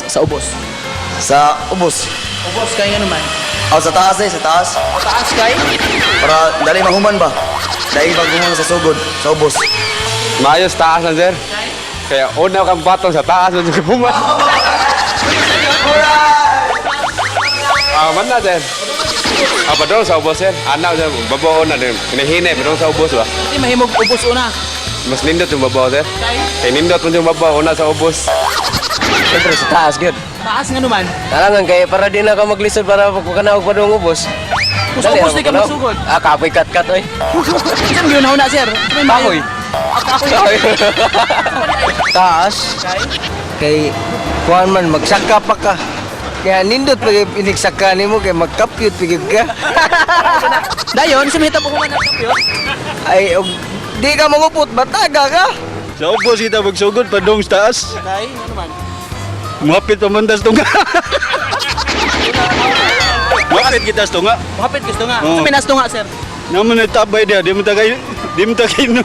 sa ubos? Sa ubos. Ubos kay nga naman. Oh, sa taas eh, sa taas. Sa taas kay? Para dali mahuman ba? Dahil pag human sa sugod, sa ubos. Maayos taas lang, sir. Kaya una kang patong sa taas lang sa human. Ah, man na, sir. Ah, padong sa ubos, sir. Anak, sir. Babaw na din. Hinahinay, padong sa ubos ba? Di mahimog ubos una. Mas nindot yung babaw, sir. Kay? Kay nindot mo yung babaw, una sa ubos. Siyempre sa taas, gyud. Taas nga naman. Talangan kay para di na ka maglisod para pagkanaog pa dong ubos. Kung sa Dali ubos ra di ka magkanaog. magsugod. Ah, kapoy kat-kat oy. Saan gyud na sir? May Kahoy. Ah, kahoy. Taas. Kay? Kay kuan man magsaka pa ka. Kaya nindot pag inigsaka nimo kay magkapyot pigid ka. Dayon, sa mahitabo human ang kapyot. Ay og di ka mangupot bataga ka. Sa ubos kita magsugod padung sa taas. Kay nga naman. Muhapit pa man tas tunga. Muhapit kita sa tunga. Mahapit gusto nga. Oo. Sa Pinas to nga, sir. Naman na tabay dia, di mo tagay, di mo tagay no.